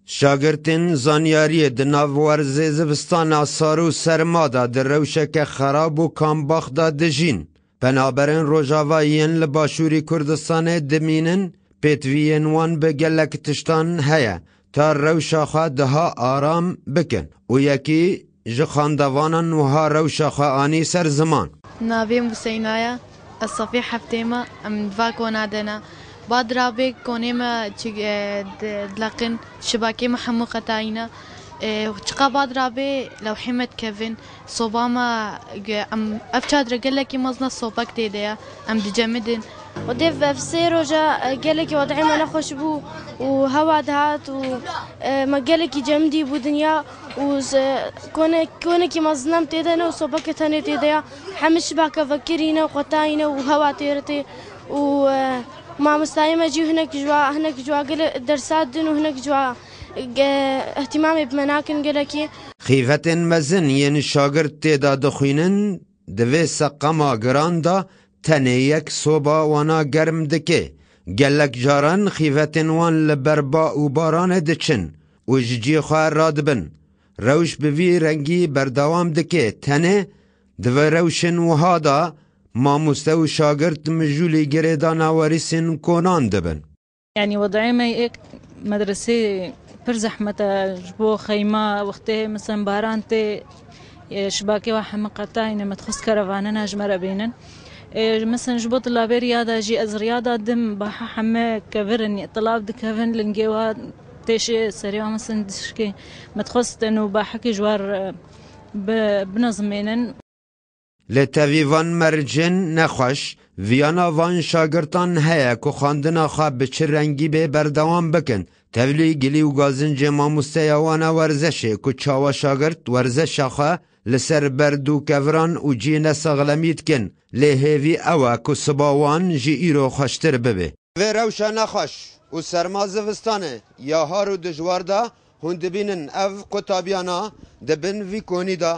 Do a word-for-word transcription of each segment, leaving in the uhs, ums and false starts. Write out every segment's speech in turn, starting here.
Şagirtên zanyariyê di nav werzê zivistana sar û serma de di rewşeke xerab û kambax de dijîn. Penaberên Rojava yên li Başûrî Kurdistanê dimînin, pêtiviyên wan bi gelek tiştan heye ta rewşa xwe daha aram bikin û yekî ji xandevanan wiha rewşa xwe anî ser ziman. Navê min Huseyna ye. Ez sefê heftê me, em di va kona de ne. Bad rabê konê me çi, e, di-, dileqin, şibakê me hemû qetayîne. E, çiqa bad rabê lewhê me dikevin. Soba me, ge-, em, ev çadre gelekî mezin e, sobek tê de ye. Em dicemidin. Û dev ev sê roja, e, gelekî wed'ê me nexweş bû û hewa dihat û, e, me gelekî cemidî bû dinya û z-, kone-, konekî mezin em tê de ne û sobeke tenê tê de ye. Hemî şibake vekirî ne û qetayî ne û hewa têr tê û, e, mamostayê me jî hinek ji wa, hinek ji wa gele dersa din û hinek ji wa, e, ihtimamê bi me nakin gelekî. Xîvetên mezin yên şagirt tê de dixwînin, di vê seqema giran de tenê yek soba wana germ dike. Gelek caran xîvetên wan li ber ba û baranê diçin û ji cihê xwe radibin. Rewş bi vî rengî berdewam dike, tenê di vê rewşên wiha de mamoste û şagirt mijûlî girêdana werîsên konan dibin. Yanî wed'ê me yek medresê pir zehmet e ji bo xeyma, wextê misin baran tê, e, şibakê wa heme qetayî ne, me dixwest kerevanena ji me re bînin. E, misin ji bo tilabê riya de jî ez riya da dim, baha heme kevir in, tilab dikevin, lingê wa têşê serê wa misin dişkê, me dixwest eno bahekê ji war, e, bi-, binizmênin. Lê tevî van mercên nexweş, viyana van şagirtan heye ku xwendina xwe bi çi rengî bê berdewam bikin. Tevlî gilî û gazincê mamosteya wana werzeşê ku çawa şagirt werzeşa xwe li ser berd û keviran û cî nesexlemî dikin. Lê hêvî ew e ku siba wan ji îro xweştir bibe. Vê rewşa nexweş û serma zivistanê ya har û dijwar de hûn dibînin ev qutabiyana di bin vî konî de.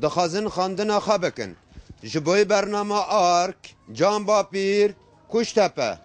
Dixwazin xwendina xwe bikin. Ji bo bernama Ark, Can Bapîr, Kuştepe.